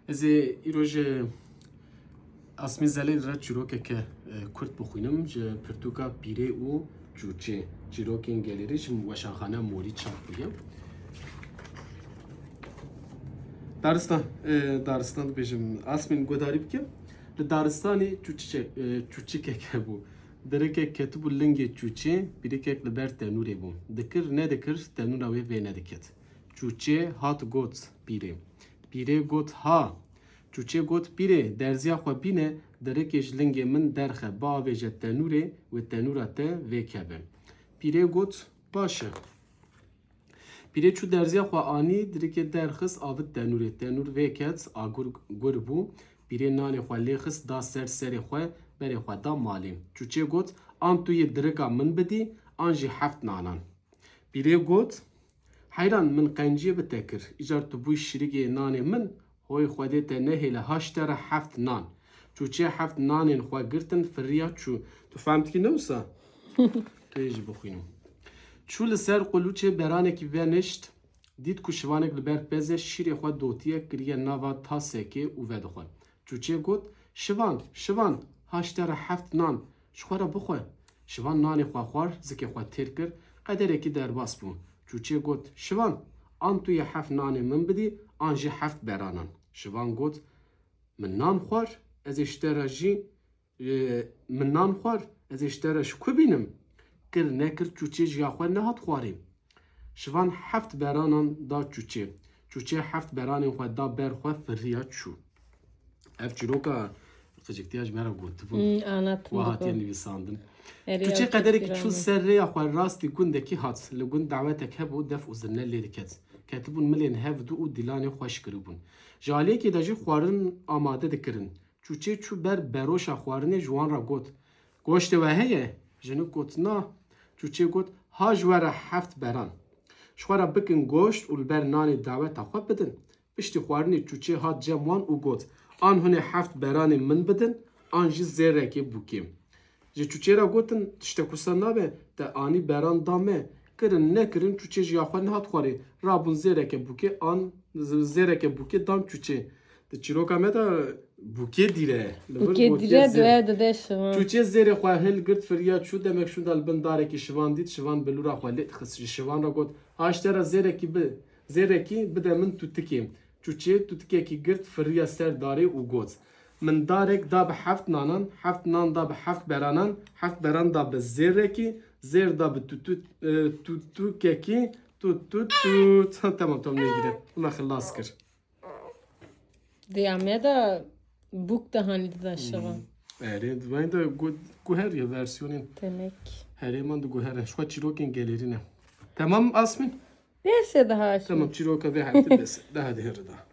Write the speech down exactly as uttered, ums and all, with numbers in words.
Ez ê îro ji Asmîn Zelê re çîrokeke, e, kurt bixwînim ji pirtûka Pîrê û Çûçê. Çîrokên gelêrî ji Weşanxaneya Morî çap bûye. Daristan, e, daristan dibêjim. Asmîn, guhdarî bike. Li daristanê çûçiçe-, e, çûçikek hebû. Dirikek ketibû lingê çûçê, pîrikek li ber tenûrê bû. Dikir, nedikir, tenûra wê vê nediket. Çûçê hat got pîrê. Pîrê got, ha! Çûçê got, pîrê, derziya xwe bîne, dirikê ji lingê min derxe, biavêje tenûrê, wê tenûra te vêkeve. Pîrê got, baş e. Pîrê çû derziya xwe anî, dirikê derxist, avit tenûrê. Tenûr vêket, agur gur bû. Pîrê nanê xwe lê xist, da ser serê xwe, berê xwe da malê. Çûçê got, an tu yê dirika min bidî, an jî heft nanan. Pîrê got, heyran, min qenciyê bi te kir. Îcar tu bûyî şirîgê nanê min, hoy Xwedê te nehêle, ha ji te re heft nan. Çûçê heft nanên xwe girtin, firiya çû. Tu fehm dikî ne wisa? Tu yê jî bixwînim. Çû li ser qulûçê beranekî venişt, dît ku şivanek li ber pez e, şîrê xwe dotiye, kiriye nava tasekê û vedixwe. Çûçê got, şivan, şivan, ha ji te re heft nan, ji xwe re bixwe. Şivan nanê xwe xwar, zikê xwe têr kir, qederekî derbas bû. Çûçê got, şivan, an tu yê heft nanê min bidî, an jî heft beranan. Şivan got, min nan xwar, ez ê ji te re jî, e, min nan xwar, ez ê ji te re ji ku bînim? Kir nekir çûçê ji ya xwe nehat xwarê. Şivan heft beranan da çûçê. Çûçê heft beranên xwe da ber xwe, firiya çû. Ev çîroka qiciktiya ji me re gotibûn. Hmm, anlat. Wa hatiye nivîsandin. Çûçê qederekî çû ser rêya xwe rastî gundekî hat. Li gund dawetek hebû, def û zirne lê diket. Ketibûn milên hev du û dilanê xweş kiribûn. Ji aliyekê de jî xwarin amade dikirin. Çûçê çû ber beroşa xwarinê, ji wan re got, goştê we heye? Jinik got, na. Çûçê got, ha ji we re heft beran. Ji xwe re bikin goşt û li ber nanê daweta xwe bidin. Piştî xwarinê çûçê hat cem wan û got, an hûn ê heft beranê min bidin, an jî zêrekê bûkê. Ji çûçê re gotin, tiştek wisa nabe, te anî beran da me. Kirin nekirin, çûçê ji ya xwe nehat xwarê. Rabûn zêreke bûkê an, z-, zêreke bûkê dan çûçê. Di çîroka me de bûkê dîre ye. Li vir Bûkê gotiye dîre zêr. Duaya dide şivan. Çûçê zêrê xwe hilgirt, firiya çû, demek şûnda li bin darekî şivan dît, şivan bilûra xwe lê dixist. Ji şivan re got, ha ji te re zêrekî bi, zêrekî bide min tûtikê. Çûçê tûtikekî girt, firiya ser darê û got, min darek da bi heft nanan, heft nan da bi heft beranan, heft beran da bi zêrekî, zêr da bi tûtû-, e, tûtûkekî, tût, tût, tût. Ha, temam, tamam, nêgire. Hûn me xilas kir. Diya me de bûk de hanî dida şivan. Hmm. Erê, divayîn de gu-, guheriye versiyonên. Demek. Herêman diguherin. Ji xwe çîrokên gelêrî ne. Temam Asmîn? Bes e daha. Tamam, çîroka vê heftê bes e. Daha dihere da.